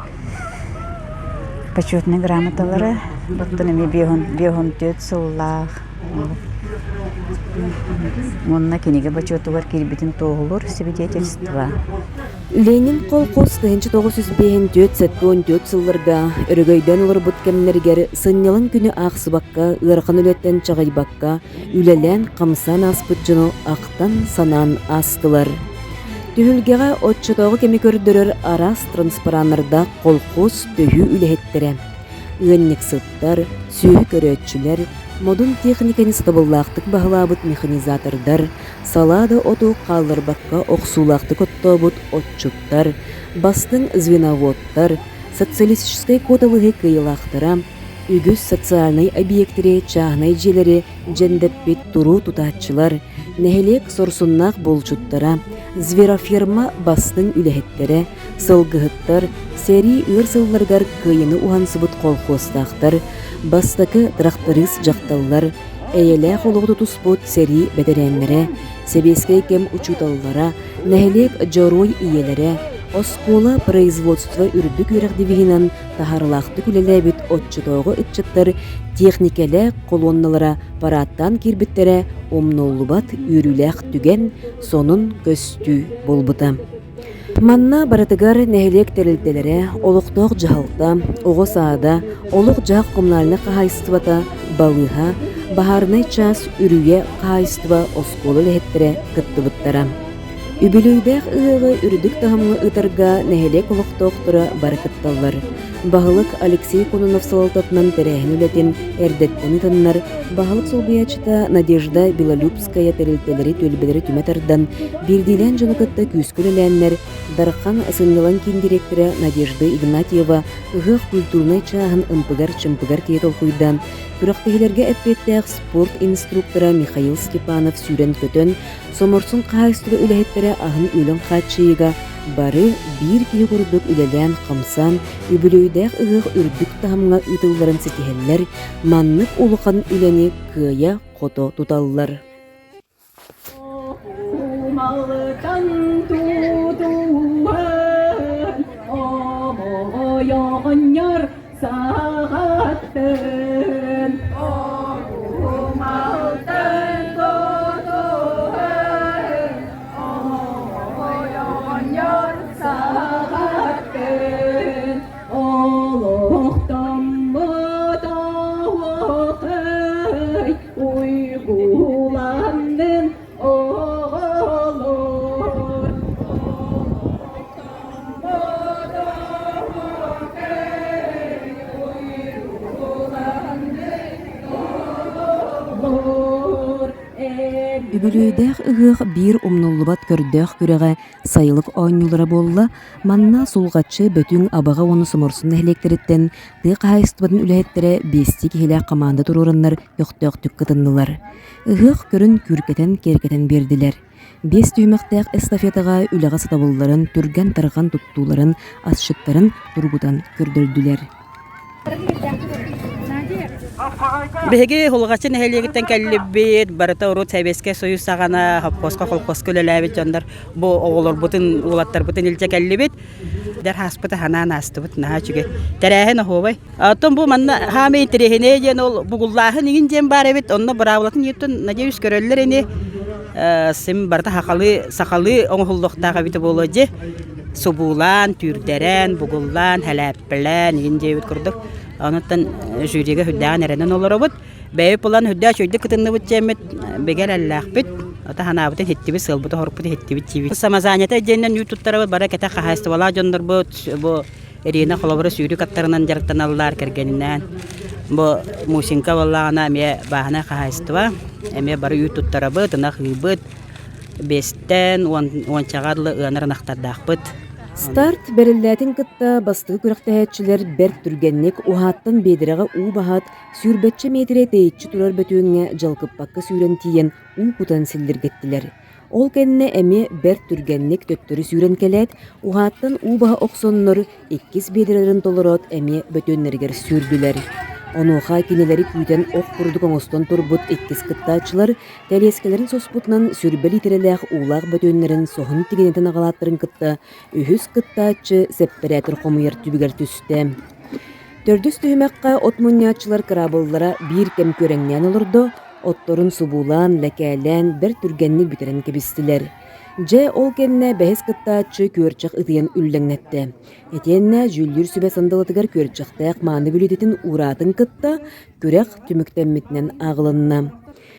почетнай грамоталара оттон эмиэ 54 сыллаах уонна кинигэ бочуотугар киирбитин туоһулуур свидетельство. Ленин колхоз 1954-74 сылларга өрөгөйдөөн олорбут кэмнэригэр сынньалаҥ күнү аахсыбакка, ыарахан үлэттэн чаҕыйбакка, үлэлээн-хамсаан ааспыт дьону ахтан-санаан аастылар. Түһүлгэҕэ оччотооҕу кэми көрдөрөр араас транспараннардаах колхоз төһүү үлэһиттэрэ, ыанньыксыттар, сүөһү көрөөччүлэр, модун техниканы сатабыллаахтык баһылаабыт механизатордар, салаа да оту хаалларбакка охсуулаахтык оттообут отчуттар, бастыҥ звеноводтар, социалистическай куоталаһыы кыайыылаахтара, үгүс социальнай объектэри, чааһынай дьиэлэри дьэндэппит туруу тутааччылар, нэһилиэк сорсуннаах булчуттара, звероферма бастыҥ үлэһиттэрэ, сылгыһыттар, сэрии ыар сылларыгар кыайыыны уһансыбыт колхуостаахтар, бастакы тырахтарыыс дьахталлар, эйэлээх олоҕу тутуспут сэрии бэтэрээннэрэ, сэбиэскэй кэм учууталлара, нэһилиэк дьоруой ийэлэрэ, оскуола производство үрдүк үөрэх девиһинэн таһаарыылаахтык үлэлээбит оччотооҕу ыччаттар техникэлээх колонналара параадтаан киирбиттэрэ умнуллубат үөрүүлээх түгэн, сонун көстүү буолбута. Манна барытыгар нэһилиэк тэрилтэлэрэ, олохтоох дьаһалта, оҕо саада, олох-дьаһах коммунальнай хаһаайыстыбата, балыыһа, баһаарынай чаас, үрүйэ хаһаайыстыба, оскуола үлэһиттэрэ кыттыбыттара. Үбүлүөйдээх ыһыаҕы үрдүк таһымҥа ыытарга нэһилиэк олохтоохторо бары кытталлар. Баһылык Алексей Кононов салалтатынан тэрээһин үлэтин эрдэттэн ыытаннар, баһылык солбуйааччыта Надежда Белолюбская тэрилтэлэри түөлбэлэри түмэ тардан, биирдиилээн дьону кытта күүскэ үлэлээннэр, Дархан сынньалаҥ киин дириэктэрэ Надежда Игнатьева ыһыах культурнай чааһын ымпыгар-чымпыгар тиийэ толкуйдаан, күрэхтэһиилэргэ эппиэттээх спорт инструктора Михаил Степанов сүүрэн-көтөн, Соморсун хаһаайыстыба үлэһиттэрэ аһын-үөлүн хааччыйыыга бары биир киһи курдук үлэлээн-хамсаан, үбүлүөйдээх ыһыах үрдүк таһымҥа ыытылларын ситиһэллэр, маннык улахан үлэни кыайа-хото туталлар. Умалтан тутуһан, омоҕойоҕонньор саҕаттын. Умалтан тутуһан, омоҕойоҕонньор саҕаттын. Олохтоммут оһуохай уйгуланнын оҕолор. Үбүлүөйдээх ыһыах биир умнуллубат көрдөөх күрэҕэ сайылык оонньуулара буолла. Манна Сулҕаччы, Бөтүҥ, Абаҕа уонна Соморсун нэһилиэктэриттэн тыа хаһаайыстыбатын үлэһиттэрэ биэстии киһилээх хамаанда туруораннар көхтөөхтүк кытыннылар. Ыһыах көрүн күүркэтэн, киэркэтэн биэрдилэр. Биэс түһүмэхтээх эстафетаҕа үлэҕэ сатабылларын, түргэн-тарҕан туттууларын, асчыттарын тургутан көрдөрдүлэр. Биһиги Хулҕаччы нэһилиэгиттэн кэллибит. Барыта урут Сэбиэскэй Союз саҕана совхозка, колхозка үлэлээбит дьоннор бу оҕолорбутун, уолаттарбытын илдьэ кэллибит. Дэр ааспыта ханаан аастыбыт наһаа үчүгэй. Тэрээһин оһуобай. Оттон бу манна хаамай интэриэһинэй диэн ол бугуллааһын иҥин диэн баар эбит. Онно быраабылатын иһиттэн, надеюсь, көрөллөр ини. Сим барыта сахалыы, сахалыы оҥоһуллуохтаах эбитэ буолуо дии. Субуулаан, түүрдэрэн, бугуллаан, һэлээппэлээн иһин диэбит курдук. Онуттан жюрига үрдээҕин эрэнэн олоробут. Бэйэбит булан үрдээх үчүгэйдик кытынныбыт диэммит бигэ эрэллээхпит. Ата санаабытын иһиттибит, сыалбыты хорукпут иһиттибит диибит. Самозанятый диэннэн үүт туттарабыт, бары кэтэх хаһаайыстыбалаах дьоннорбут бу Ирина холобура сүүрүк аттарынан дьарыктаналлар кэргэнинээн. Бу Мусинка буоллаҕына эмиэ бааһынай хаһаайыстыба, эмиэ бары үүт туттарабыт, ынах ыыбыт. Биэстэн уончаҕа дылы ыанар ынахтардаахпыт. Старт бэриллээтин кытта бастакы күрэхтэһээччилэр бэрт түргэнник уһааттан биэдэрэҕэ уу баһаат, сүүрбэччэ миэтирэ тэйиччи турар бөтүөҥҥэ дьалкыппакка сүүрэн тиийэн уу кутан силлиргэттилэр. Ол кэннэ эмиэ бэрт түргэнник төттөрү сүүрэн кэлээт, уһааттан уу баһа охсоннор иккис биэдэрэлэрин толороот эмиэ бөтүөннэригэр сүүрдүлэр. Онуоха кинилэри күүтэн ох курдук оҥостон турбут иккис кыттааччылар тэлиэскэлэрин соспутунан сүрбэ лиитэрэлээх уулаах бөтүөннэрин соһон тигинэтэн аҕалааттарын кытта үһүс кыттааччы сэппэрээтэр хомуйар түбүгэр түстэ. Төрдүс түһүмэххэ от мунньааччылар кыраабыллара биир кэм күөрэҥнээн олордо, отторун субуулаан, лэкээлээн, бэрт түргэнник бүтэрэн кэбистилэр. Дьэ, ол кэннэ бэһис кыттааччы күөрчэх ытыйан үллэҥнэттэ. Итиэннэ дьүүллүүр сүбэ сандалытыгар күөрчэхтээх мааны бүлүүдэтин уураатын кытта күрэх түмүктэммитинэн ааҕылынна.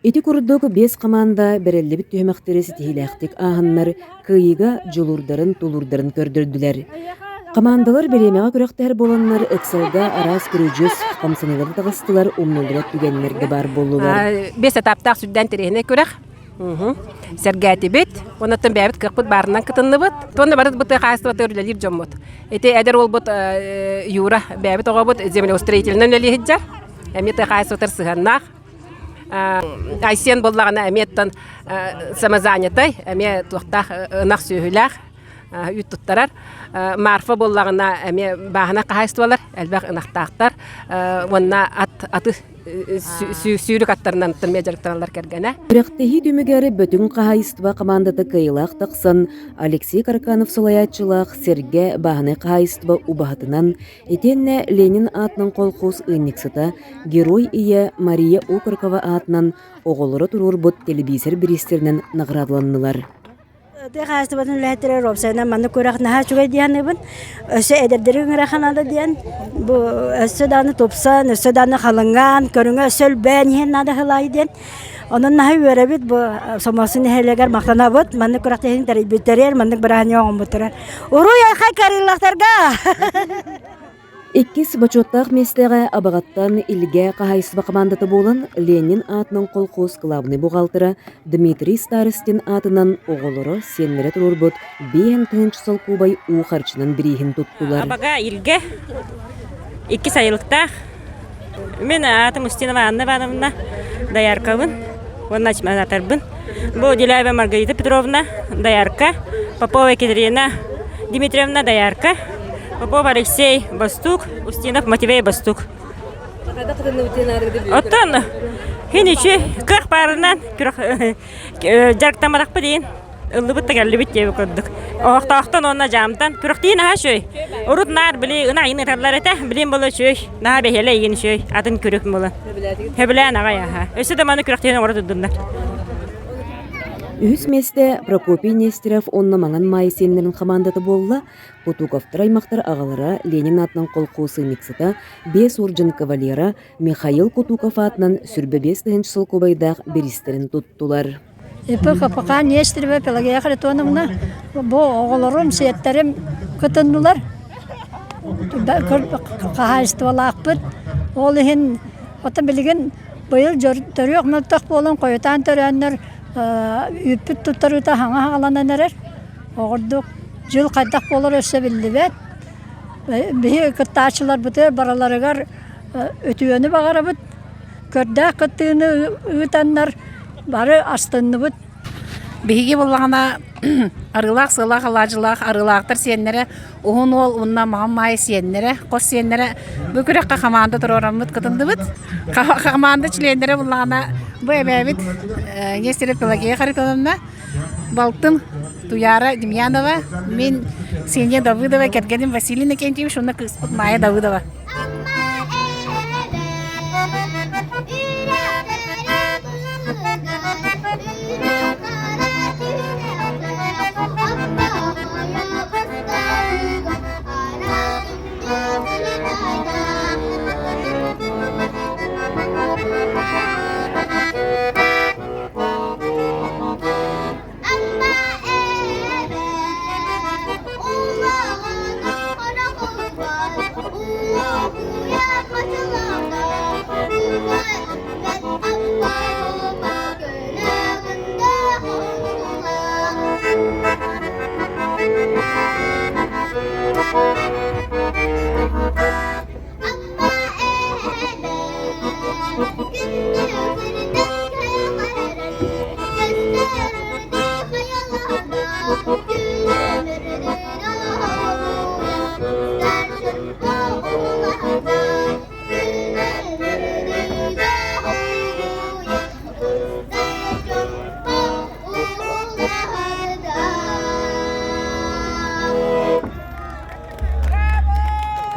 Ити курдук биэс хамаанда бэриллибит түһүмэхтэри ситиһиилээхтик ааһаннар, кыайыыга дьулуурдарын, тулуурдарын көрдөрдүлэр. Хамаандалар бириэмэҕэ күрэхтэһэр буоланнар, ыксалга араас көрүдьүөс хамсаныылары таҕыстылар, умнуллубат түгэннэргэ баар буоллулар. Биэс этаптаах сүрдээн интэриэһинэй күрэх. Сэргээтибит. Оннуттан бэйэбит кыахпыт баарынан кытынныбыт. Туонна бары бу тыа хаһаайыстыбатыгар үлэлиир дьоммут. Ити эдэр уолбут Юра бэйэбит оҕобут землеустроителинэн үлэлии сылдьар. Эмиэ тыа хаһаайыстыбатыгар сыһыаннаах. Айсен буоллаҕына эмиэ оттон самозанятай, эмиэ туохтаах ынах сүөһүлээх үүт туттарар. Марфа буоллаҕына эмиэ бааһынай хаһаайыстыбалар, элбэх ынахтаахтар уонна ат аты сүүрүк аттарынан эмиэ дьарыктаналлар кэргэнэ. Күрэхтэһии түмүгэр Бөтүҥ хаһаайыстыба хамаандата кыайыылаах тахсан, Алексей Караканов салайааччылаах Сэргэ бааһынай хаһаайыстыба убаһатынан, итиэннэ Ленин аатынан колхоз ыанньыксыта, Герой ийэ Мария Окорокова аатынан оҕолоро туруорбут тэлэбиисэр бириистэринэн наҕараадаланнылар. Тыа хаһаайыстыбатын үлэһиттэрэ уопсайынан маннык күрэх наһаа үчүгэй дии саныыбын. Өссө эдэрдэри ыҥыра наада диэн. Бу өссө даҕаны тупсан, өссө даҕаны халыҥаан, көрүҥэ өссө элбээн иһэн наада сылаайы диэн. Онон наһаа үөрэбит бу Соморсун нэһилиэгэр махтанабыт. Маннык күрэхтэһиини тэрийбиттэригэр, маннык бырааһынньык оҥорбуттара. Уруй айхай Кареллахтарга! Иккис бочуоттаах миэстэҕэ Абаҕаттан Илгэ хаһаайыстыба хамаандата буолан Ленин аатынан колхоз кылаабынай бухгалтера Дмитрий Старостин аатынан оҕолоро, сиэннэрэ туруорбут 5000 солкуобай уу харчынан бирииһин туттулар. Абага Илгэ иккис айылыктаах. Мин аатым Устинова Анна Ивановна, дояркабын уонна атарбын. Бу Деляева Маргарита Петровна, доярка, Попова Екатерина Дмитриевна, доярка, Попов Алексей Бастук, Устинов Матвей Бастук. Оттон хин үчү кыах баарынан дьарыктамматахпыт иин ыллыбыт да кэллибит диэби курдук. Оһохтоохтон уонна дьаамтан күрэхтиин аһа үчүгэй. Урут наар били ына айын ыталлар этэ, билин була үчүгэй. Наһаа бэһиэлэ игин үчүгэй, атын күрүк була. Сөбүлээн аҕай аһа. Өссө да маны күрэхтиин оҥоро турдуннар. Үһүс миэстэ Прокопий Нестеров уонна Маҥан Маайа сиэннэрин хамаандата буолла. Кутуковтар аймахтар аҕалара Ленин аатынан колхоз ыанньыксыта, биэс уордьан кавалера Михаил Кутуков аатынан сүрбэ 5 тыһыынча солкуобайдаах бириистэрин туттулар. ИП-ХПК Нестерова Пелагея Харитоновна бу оҕолорум, сиэттэрим кытыннулар. Хаһаайыстыбалаахпыт. Ол иһин оттон билигин быйыл төрүөх мөлтөх буолан хойутаан төрөөннөр. Үүппүт туттарыыта саҥа саҕаланан эрэр. Оҕурдук дьыл хайдах буолара өссө биллибэт. Биһиги кыттааччыларбытыгар барыларыгар үтүөнү баҕарабыт. Көрдөөх кыттыыны ыытаннар бары астынныбыт. Биһиги буоллаҕына арыылаах сыалаах алаадьылаах арыылаахтар сиэннэрэ уһун уол уонна маҕан маайа сиэннэрэ хос сиэннэрэ бу күрэххэ хамаанда туруораммыт кытынныбыт. Хамаанда чилиэннэрэ буоллаҕына бу эбээбит Нестеров Пелагея Харитоновна, балтым Туяра Демьянова, мин Ксения Давыдова, кэргэним Василий Иннокентьевич уонна кыыспыт Майя Давыдова.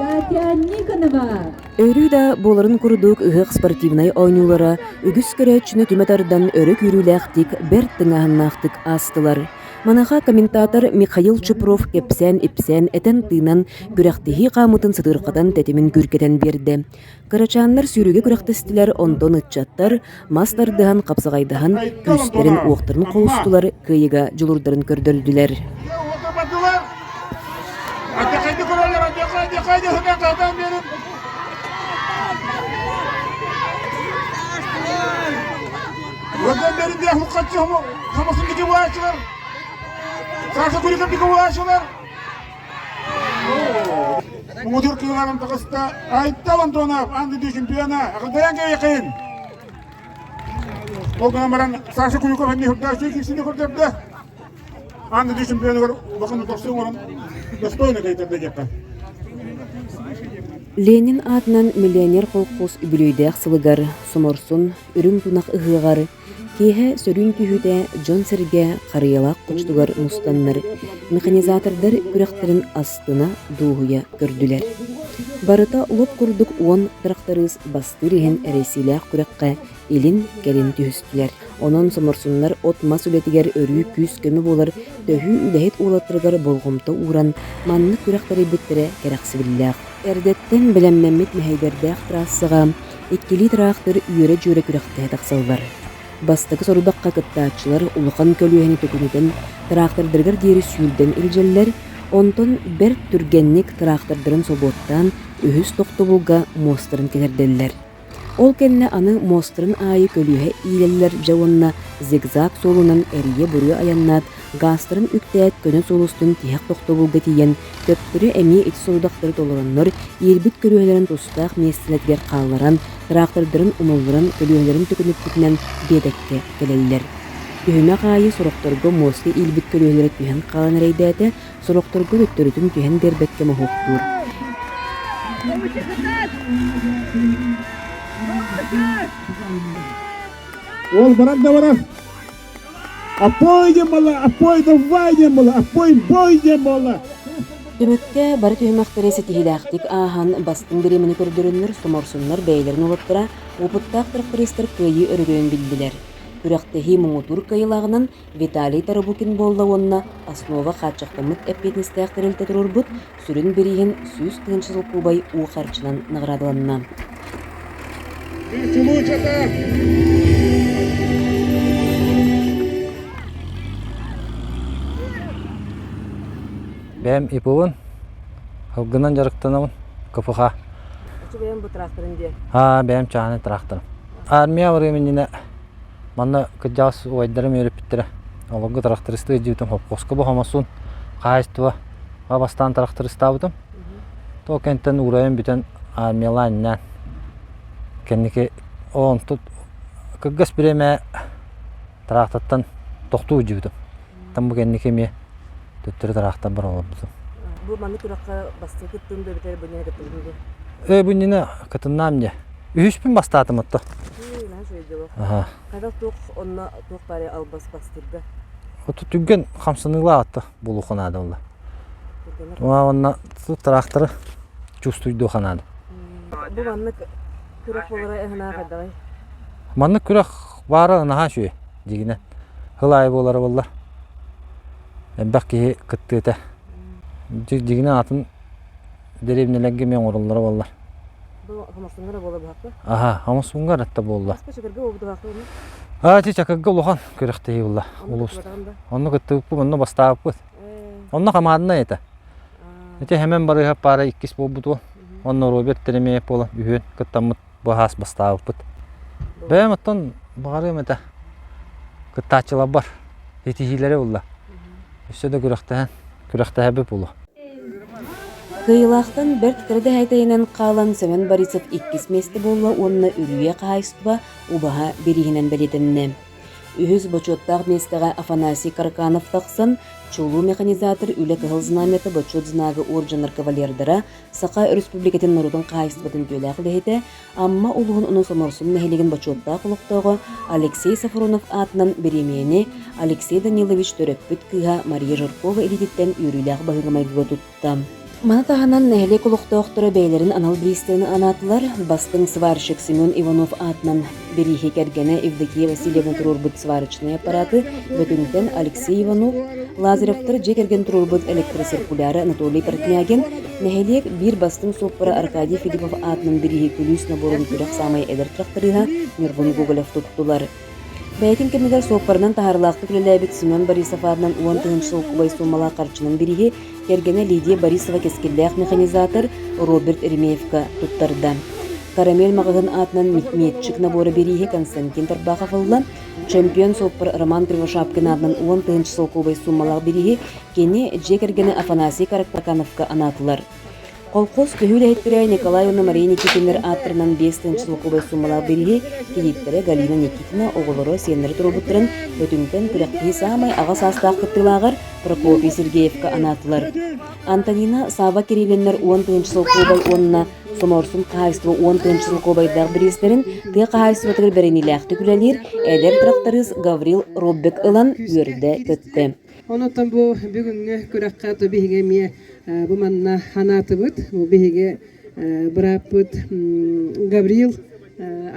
Катя Никонова! Өрүү да буоларын курдук ыһыах спортивнай оонньуулара үгүс көрөөччүнү түмэ тардан өрө күүрүүлээхтик, бэрт тыҥааһыннаахтык аастылар. Маныаха комментатор Михаил Чупров кэпсээн-ипсээн, этэн-тыынан, күрэхтэһии хаамыытын сытыырхатан тэтимин күүркэтэн биэрдэ. Кырачааннар сүүрүүгэ күрэхтэстилэр, онтон ыччаттар мас тардыһан, хапсаҕайдаһан, күүстэрин-уохтарын холустулар, кыайыыга дьулуурдарын көрдөрдүлэр. Муҥутуур кыыларын таҕыста Айтал Антонов аан дойду чемпиона Аҕырдайан кэйэхин Ол гынан баран Саша Куликов эмиэ үрдээччи киирсини көрдөрдө. Аан дойду чемпионугар улахан утарсыы оҥорон достойно кэйтэрдэ диэххэ. Ленин аатынан миллионер колхоз үбүлүөйдээх сылыгар Соморсун үрүҥ тунах ыһыаҕар киэһэ сөрүүн түһүүтэ дьон-сэргэ харыйалаах хочотугар мустаннар механизатордар күрэхтэрин астына дуоһуйа көрдүлэр. Барыта лоп курдук 10 тырахтарыыс бастыыр иһин эрэйсиилээх күрэххэ илин-кэлин түһүстүлэр. Онон соморсуннар от-мас үлэтигэр өрүү күүс-көмө буолар төһүү үлэһит уолаттарыгар болҕомто ууран, маннык күрэх тэрийбиттэрэ кэрэхсэбиллээх. Эрдэттэн бэлэмнэммит мэһэйдэрдээх трассаҕа иккилии тыраахтыр үөрэ-дьүөрэ күрэхтэһэ тахсаллар. Бастакы сорудахха кыттааччылар улахан көлүөһэни төкүнүтэн тыраахтардарыгар диэри сүүрдэн илдьэллэр, онтон бэрт түргэнник тыраахтардарын собуоттаан үһүс тохтобулга муостарын кэтэрдэллэр. Ол кэннэ аны муостарын аайы көлүөһэ иилэллэр дьэ уонна зигзаг суолунан эрийэ-буруйа айаннаат, гаастарын үктээт көнө суол устун тиһэх тохтобулга тиийэн, төптөрү эмиэ ити сорудахтары толороннор, иирбит көлүөһэлэрин тустаах миэстэлэригэр хаалларан, тыраахтардарын умулларан көлүөһэлэрин төкүнүппүтүнэн биэтэккэ кэлэллэр. Түһүмэх аайы сорохторго муоста иилбит көлүөһэлэрэ түһэн хаалан эрэйдээтэ, сорохторго төттөрүтүн түһэн биэрбэккэ моһуоктуур. Уол барар да барар. Аппой диэн буолла, аппой давай диэн буолла, аппой бой диэн буолла. Түмүккэ бары түһүмэхтэри ситиһиилээхтик ааһан, бастыҥ бириэмэни көрдөрөннөр, соморсуннар бэйэлэрин уолаттара уопуттаах трактористар кыайыы өрөгөйүн биллилэр. Күрэхтэһии муҥутуур кыайыылааҕынан Виталий Тарабукин буолла уонна Основа хааччахтаммыт эппиэтинэстээх тэрилтэ туруорбут сүрүн бирииһин 100 000 солкуобай уу харчынан наҕараадаланна. Бэйэм ИП-бын, ылгынан дьарыктанабын, КПХ. Бэйэм бу тракторын диэ? Аа, бэйэм чааһынай тракторым. Армия барыам иннинэ. Манна кырдьаҕас убайдарым үөрэппиттэрэ. Олорго трактористыы илдьибитим хопхуоска бу хомосуун хаһаайыстыба бастаан трактористаабытым. То кэнтэн уурайан бүтэн армиялаан иннээн кэнники онтут кыргас бириэмэ тыраахтаттан тохтуу илдьибитим. Там бу кэнники эмиэ төттөрү тыраахтар бар олорбутум. Бу маннык күрэххэ бастакы кыттыым да эбэтэр бу иннинэ кыттыбытым дуу? Ээ бу иннинэ кытыннаам дьэ. Үһүспүн бастаатым отто. Наһаа үчүгэй дьоло. Аха. Хайдах туох онно туох баары албас бастыырга? Оту түргэн хамсаныылаах атта булуха наада буолла. Уонна тыраахтары чувствуйдуоха наада. Бу маннык күрэх буолара ыһынаа хайдаҕый? Маннык күрэх баара наһаа үчүгэй дьигинэн. Сыл аайы буолара буоллар. Элбэх киһи кыттыыта. Дьигинэн атын дэриэбинэлэргэ эмиэ оҥороллоро буоллар. Бу хоморсуҥҥа эрэ буола быһахпы? Аха, хоморсуҥҥа эрэ буолла. Хаспа чакырга буолбут быһахпы Аа, ити чакырга улахан күрэхтэһии буолла. Улуус. Онно кыттыбыппыт, онно бастаабыппыт. Онно хамааннай этэ. Ити Хэмэн Барыыһап паара иккис буолбут уол. Онно Роберт Теремеев буолан үһүөн кыттаммыт быһаас бастаабыппыт. Бэйэм оттон баҕарыам этэ. Кыттааччыларбар итиһиилэри булла. Өссө да күрэхтэһэн, күрэхтэһэбит буолуо. Кыайыылаахтан бэрт кыра дэһээтэйинэн хаалан Семен Борисов иккис миэстэ буолла уонна Үрүйэ хаһаайыстыба убаһа бирииһинэн бэлиэтэннэ. Үһүс бочуоттаах миэстэҕэ Афанасий Караканов тахсан, чулуу механизатор Үлэ Кыһыл Знамята Бочуот Знага уордьаннар кавалердара, Саха Өрөспүүбүлүкэтин норуотун хаһаайыстыбатын үтүөлээх үлэһитэ, Амма улууһун Онон Соморсун нэһилиэгин бочуоттаах олохтооҕо Алексей Софронов аатынан бириэмийэни Алексей Данилович төрөппүт кыыһа Мария Жиркова илиититтэн үөрүүлээх быһыыга-майгыга тутта. Маны таһынан нэһилиэк олохтоохторо бэйэлэрин анал бириистэрин анаатылар. Бастыҥ сварщик Семен Иванов аатынан бирииһи кэргэнэ Евдокия Васильевна туруорбут сварочнай аппараты Бөтүҥтэн Алексей Иванов, Лазаревтар дьиэ кэргэн туруорбут электросеркуляры Анатолий Портнягин, нэһилиэк биир бастыҥ суоппара Аркадий Филиппов аатынан бирииһи күлүүс наборун күрэх саамай эдэр тракториһа Ньургун Гоголев туттулар. Бэйэтин кэмигэр суоппарынан таһаарыылаахтык үлэлээбит Семен Борисов аатынан 10 000 солкуобай суумалаах харчынан бирииһи кэргэнэ Лидия Борисова кэскиллээх механизатор Роберт Еремеевка туттарда. Карамель маҕаһыын аатынан метчик набора бирииһи Константин Тарбахов ылла. Чемпион суоппар Роман Кривошапкин аатынан 10 000 солкуобай суумалаах бирииһи кини дьиэ кэргэнэ Афанасий Каракановка анаатылар. Колхоз көһүү үлэһиттэрэ Николай уонна Мария Никитиннэр ааттарынан 5 солкуобай суумалаах бирииһи кийииттэрэ Галина Никитина оҕолоро сиэннэрэ туруорбуттарын Бөтүҥтэн күрэхтэһии саамай аҕа саастаах кыттыылааҕар Прокопий Сергеевка анаатылар. Антонина Савва Кириллиннэр 10 солкуобай уонна Соморсун хаһаайыстыба 10 солкуобайдаах бириистэрин тыа хаһаайыстыбатыгар бэриниилээхтик үлэлиир эдэр тракторист Гаврил Роббек ылан үөрдэ-көттө. Онон бу бүгүҥҥү күрэххэ то биһиги эмиэ бу манна ханаатыбыт. Бу биһиги бырааппыт Гаврил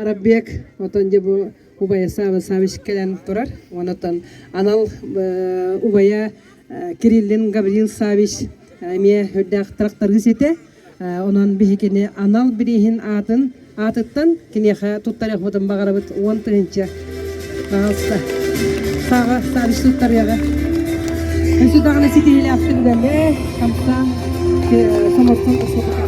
Араббек отон дьэ бу убайа Сава Савич кэлэн турар. Онон анал убайа Кириллин Гаврил Савич эмиэ үрдээх тракторист этэ. Онон биһигини анал бирииһин аатын аатыттан киниэхэ туттарыахпытын баҕарабыт 10 000 пожалуйста. Саҕа Савич туттарыаҕа. Өссө даҕаны ситиһиилээхтик үлэлээ, хамсаа, соморсун.